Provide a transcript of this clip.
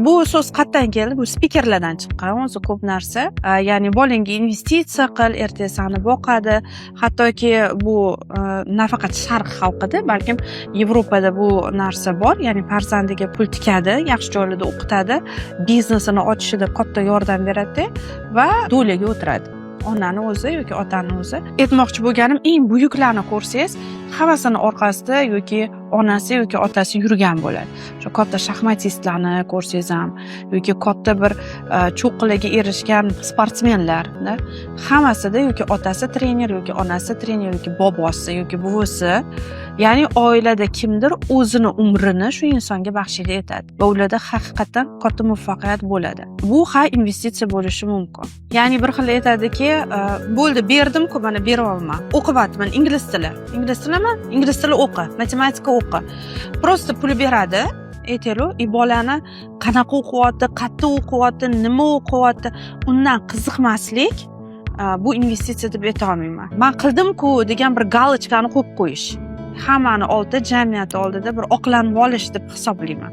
Bu so'z qayerdan keldi? Bu spikerlardan chiqqan o'zi ko'p narsa. Ya'ni bolangga investitsiya qil, ertaga seni boqadi. Hattoki bu nafaqat sharq xalqida, balkim Yevropada bu narsa bor. Ya'ni farzandiga pul tikadi, yaxshi joylarda o'qitadi, biznesini ochishida katta yordam beradida va доля ga o'tiradi. Onani o'zi yoki otani o'zi. Aytmoqchi bo'lganim, eng buyuklarni ko'rsangiz, hammasini orqasida yoki onasi yoki otasi yurgan bo'ladi. O'sha katta shaxmatistlarni ko'rsangiz ham yoki katta bir cho'qqilarga erishgan sportsmenlarda hammasida yoki otasi trener, yoki onasi trener, yoki bobosi, yoki buvisi, ya'ni oilada kimdir o'zini umrini shu insonga baxshida etadi va ularda haqiqatdan katta muvaffaqiyat bo'ladi. Bu ha, investitsiya bo'lishi mumkin. Ya'ni bir xil aytadiki, bo'ldi, berdim-ku, mana beryapman. O'qiyapman ingliz tili. Ingliz tilimi? Ingliz tili o'qi, matematika o'qi. Просто pul beradi, aytaylik, и bolani qanaqa o'qiyapti, qayerda o'qiyapti, nima o'qiyapti, undan qiziqmaslik, bu investitsiya deb aytolmayman. Man qildim-ku degan bir галочка ni qo'yib qo'yish. Hammani oldida, jamiyat oldida bir oqlanib olish deb hisoblayman.